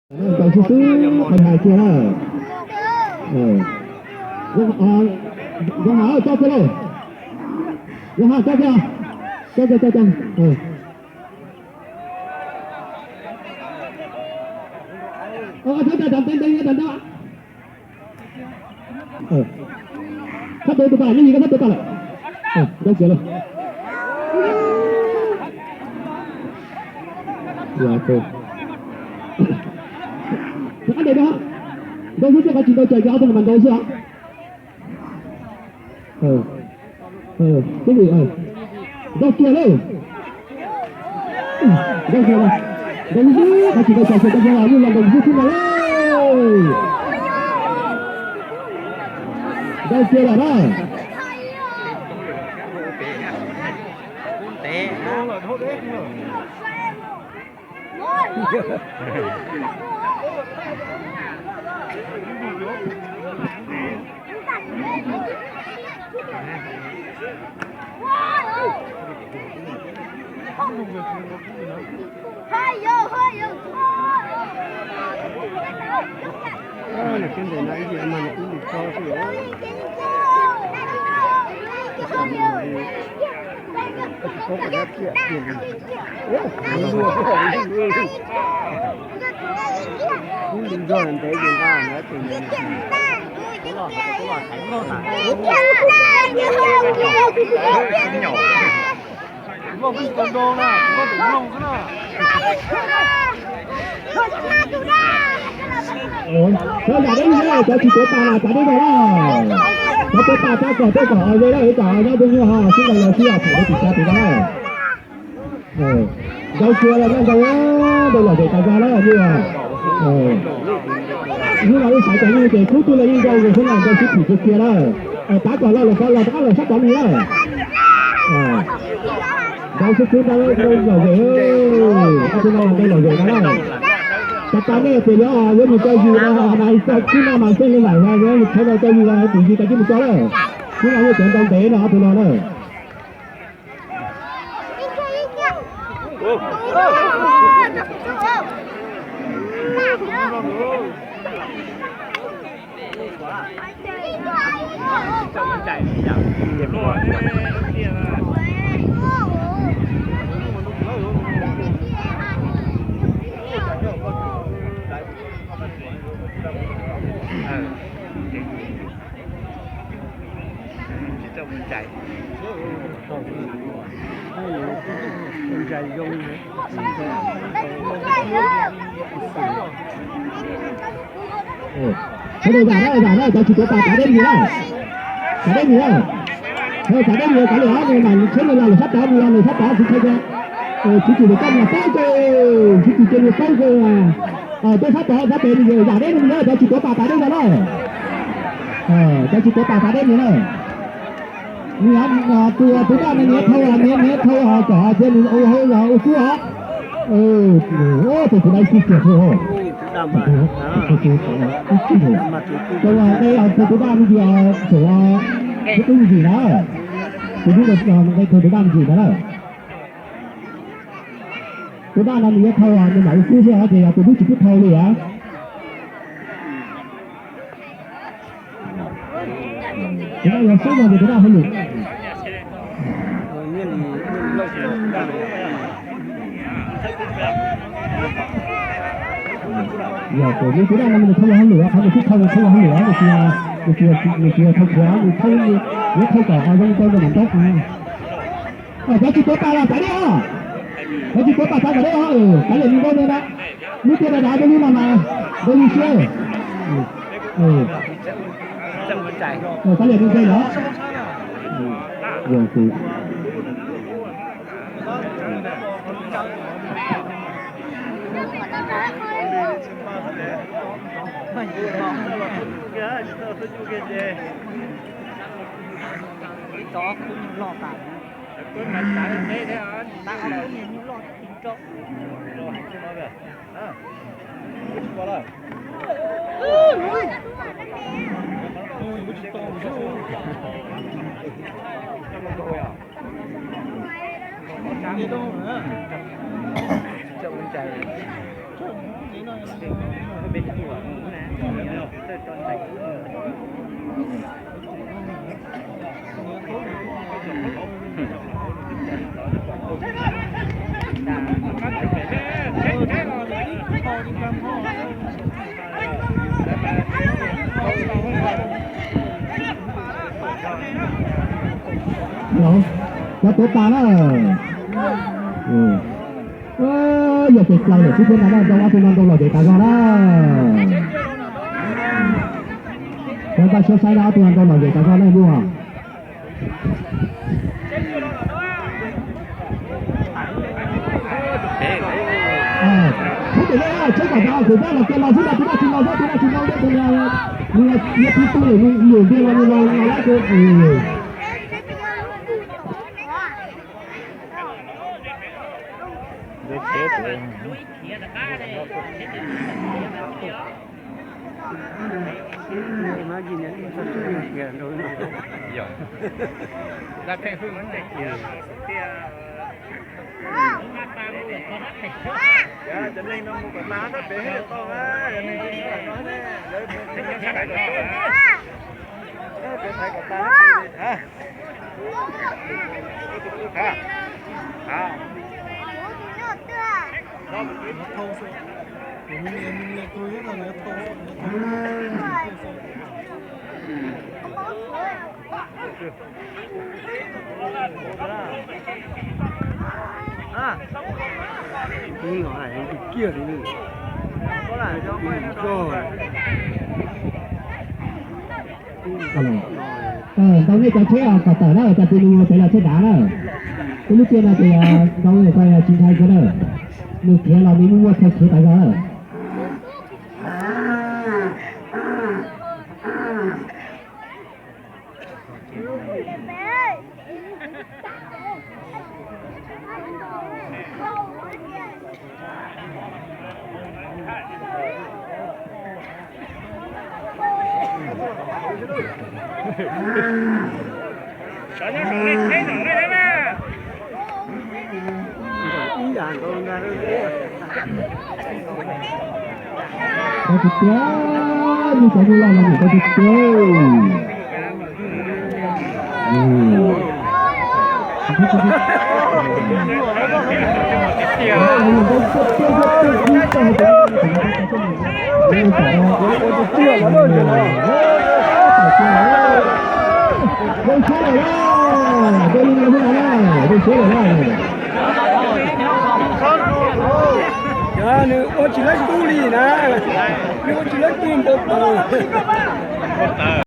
Ntau xwb xwb, qhov hais kiag na. Zoo Hav, tso kiag lauj. Zoo Hav, tso kiag. Tso kiag, tso kiag. Thab tas, tas ntev ntev, tas ntev. Thab tas, tus pas, yeej yig koj thab tas lawm. Ntau kiag lauj. Qab ntes no, ntau xwb xwb, qhov tsis ntau ces ob tug no mas ntau xwb os. Ntau kiag lauj. Ntau kiag lauj. Ntau xwb xwb, qhov tsis ntau ces ntau kiag lauj, yeej los ntau xwb xwb ntag lauj. Ntau kiag lawm na. Cov zam deb no, cov tsis tuav tas na, tas deb no na. Cov tuav tas tsa kom tej kom ze lawm, ib tsam nyob peb nyuag ho sib ntaus los sib tham rau tim tas tus no na. Ntau kiag los ntau, ntau lom zem tas zog na. Hnub no wb xaiv cov yeej ces khub twg los yeej ntau zoo xwb na, ntau sib phim kiag kiag na. Tab kom los los los rov qab los sab tod mus na. Ntau xwb xwb ntau, ntau lom zem, ob tug no ntau lom zem no na. Tas tas nej pem los yuav mus tso yus no, mas tso khub no mas xeej li lam los yuav mus thawb no tso yus los tim yus tas cib mus tso na. Khub no yeej cov ntau ntev no ob tug no na. Sawv daws zam na, zam na, cov tsis tuav tas tas deb mus na. Tas deb mus na. Hu tas deb mus, kav liam, nws mam tsheb nws los lawm sab tod, nws los lawm sab tod, tsis tsheb tias, tsis tsis nws coj nws paub kawg, tsis tsis ces nws paub kawg. Peb sab tod sab pem nws zam deb no, cov tsis tuav tas tas deb no na. Cov tsis tuav tas tas deb mus na. Nws tus tus daj no nws thau, nws thau kom cia nws ua hauj los ua kub os. Tus tus daj ib txwm tiag, tus tus daj me ntsis, tus tus daj me ntsis na, tus tus daj me ntsis na. Tus daj no nws yuav thau nws mam ua kub xwb ces yog tus dub tsis pub thau li as. Tus daj yog sub no ces tus daj hauj lwm. Yog tus daj no nws thau yog hauj lwm, qhov nws twb thau nws thau yog hauj lwm, nws tsis, nws tsis, nws tsis yog thau khiav, nws thau, nws thau kom zoo rau nws mam ntaub. Cov tsis tuav tas los tas deb os. Cov tsis tuav tas tas deb os, kav liam nws ntaub no na. Lub tiaj dav dav rau lub no mas ntaus li siab. Kav liam nws nqe lawm. Los, cov tuav tas na. Yog pes plaws lawm xwb thiab ntag na, nrau ob tug no nrau los kev tas zog na. Cov npaj siab saib na, ob tug no nrau los kev tas zog na nyuaj. Tsheb tias nej tsheb kom tas, kuv pab los kiag los xwb, tus no tsis los xwb, tus no tsis los xwb, tus no nws los nws tib tug lawm, nws ntiag los nws los los lawm. Ntau nej cov tsheb kom tawm na, cas tus nws yuav tev los tsheb dav na. Ib lub tiaj no ces ntau nej tsis ntshai kiag na, nws khiav los nws muaj muaj txhaj khiav tas zog na. Ntau tiag tiag, lub cov nyuj loj no ntau tiag tiag. Nws ua tsis laib kub li na, nws ua tsis laib kub npau taws.